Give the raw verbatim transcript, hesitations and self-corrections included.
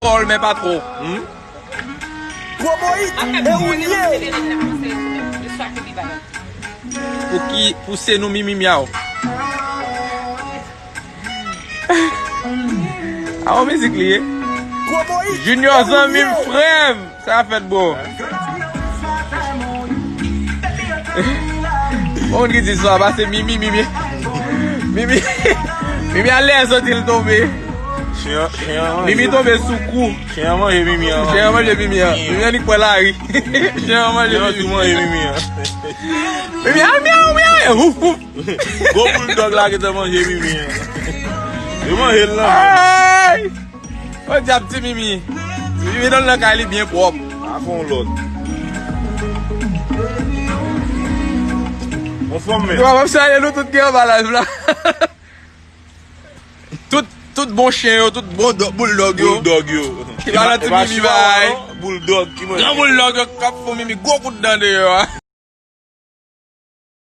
Fòl, men pa twò. Hmm? Gwo Moïse, e ou l ye? Pou ki, pou se nou Mimi Miaw. A yon mizik li ye. Gwo Moïse, Junior zanmi m, frè m. Sa fèt, bro. Bon, moun ki di sa, pase Mimi, Mimi. Mimi, Mimi alè soti l tonbe. Chen an, chen an manje. Mimi tonbe sou kou. Chen an manje Mimi an. Chen an manje Mimi an. Mimi annik pran lari. Chen an manje Chen an tou Mimi. Manje Mimi an. Mimi, a, miaw, miaw, e, wouf, wouf. Gwo bouldog la gentan manje Mimi an. Yo manje l nan. Ay! O dyab, ti Mimi. Mimi nan nan kay li byen pwòp. A fon lòt. Anfòm men. Yo, m ap salye nou tout ki anba live la. Tout, tout bon chen yo, tout bon do- bouldog yo. Bouldog yo. Ki pa nan ti Mimi bay. Bouldog ki manje. Gran bouldog yo k ap fon Mimi gwo kout dan deyò a.